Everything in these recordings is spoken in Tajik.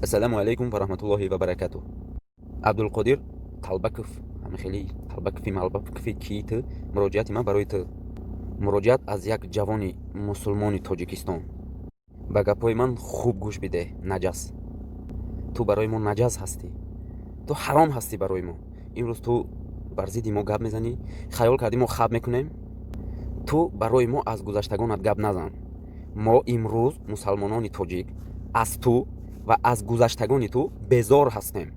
Ассалому алайкум ва раҳматуллоҳи ва баракатуҳ. Абдулқодир Талбаков, ҳамихели Талбакови Малбакови ки ту, муроҷиати ман барои ту, муроҷиат аз як ҷавони мусулмони Тоҷикистон. Ба гапҳои ман хуб гӯш бидеҳ, наҷас. Ту барои мо наҷас ҳастӣ, ту ҳаром ҳастӣ барои мо. Имрӯз ту бар зидди мо гап мезанӣ, хаёл кардӣ, мо хаб мекунем? Ту барои мо аз гузаштагонат гап назан. Мо имрӯз, мусалмонони тоҷик, аз ту ва аз гузаштагони ту безор ҳастем.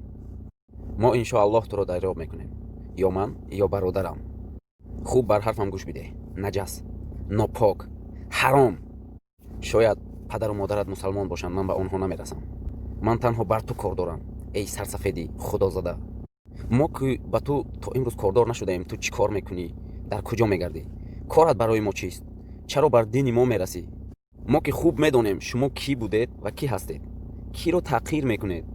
Мо иншоаллоҳ туро дарёб мекунем, ё ман, ё бародарам. Хуб бар ҳарфам гӯш бидеҳ, наҷас, нопок, ҳаром. Шояд падару модарат мусалмон бошанд, ман ба онҳо намерасам, ман танҳо бар ту кор дорам. Эй сарсафеди худозада, мо ки ба ту то имрӯз кордор нашудаем, ту чӣ кор мекунӣ, дар куҷо мегардӣ? Корат барои мо чист? Чаро бар дини мо мерасӣ? Мо ки хуб медонем, шумо кӣ будед ва кӣ ҳастед. Киро таҳқир мекунед?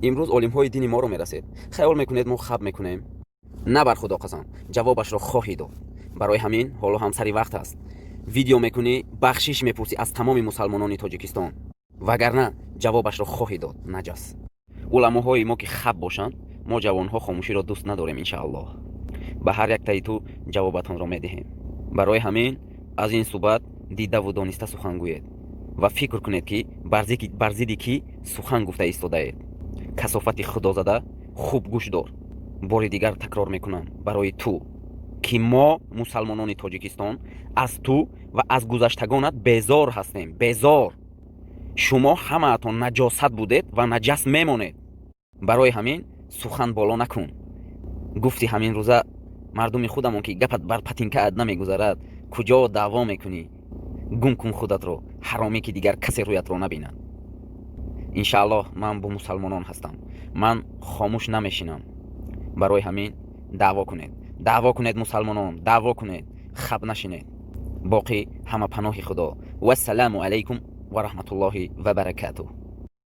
Имрӯз олимҳои дини моро мерасед, хаёл мекунед, мо хаб мекунем? На, бар Худо қасам, ҷавобашро хоҳӣ дод. Барои ҳамин ҳоло ҳам сари вақт аст, видео мекунӣ, бахшиш мепурсӣ аз тамоми мусалмонони Тоҷикистон, вагарна ҷавобашро хоҳӣ дод, наҷас. Уламоҳои мо ки хаб бошанд, мо ҷавонҳо хомӯширо дӯст надорем. Иншааллоҳ, ба ҳар яктаи ту ҷавобатонро медиҳем. Барои ҳамин аз ин суҳбат дидаву дониста сухан гӯед ва фикр кунед, ки бар зидди кӣ сухан гуфта истодаед. Касофати худозада, хуб гӯш дор, бори дигар такрор мекунам барои ту, ки мо, мусалмонони Тоҷикистон, аз ту ва аз гузаштагонат безор ҳастем, безор. Шумо ҳамаатон наҷосат будед ва наҷас мемонед. Барои ҳамин сухан боло накун. Гуфти ҳамин рӯза мардуми худамон, ки гапат бар патинкаат намегузарад, куҷо даъво мекунӣ? Гум кун худатро, ҳаромӣ, ки дигар касе рӯятро набинад. Иншааллоҳ, ман бо мусалмонон ҳастам, ман хомӯш намешинам. Барои ҳамин даъво кунед, даъво кунед, мусалмонон, даъво кунед, хаб нашинед. Боқӣ ҳама паноҳи Худо. Вассалому алайкум ва раҳматуллоҳи ва баракатуҳ.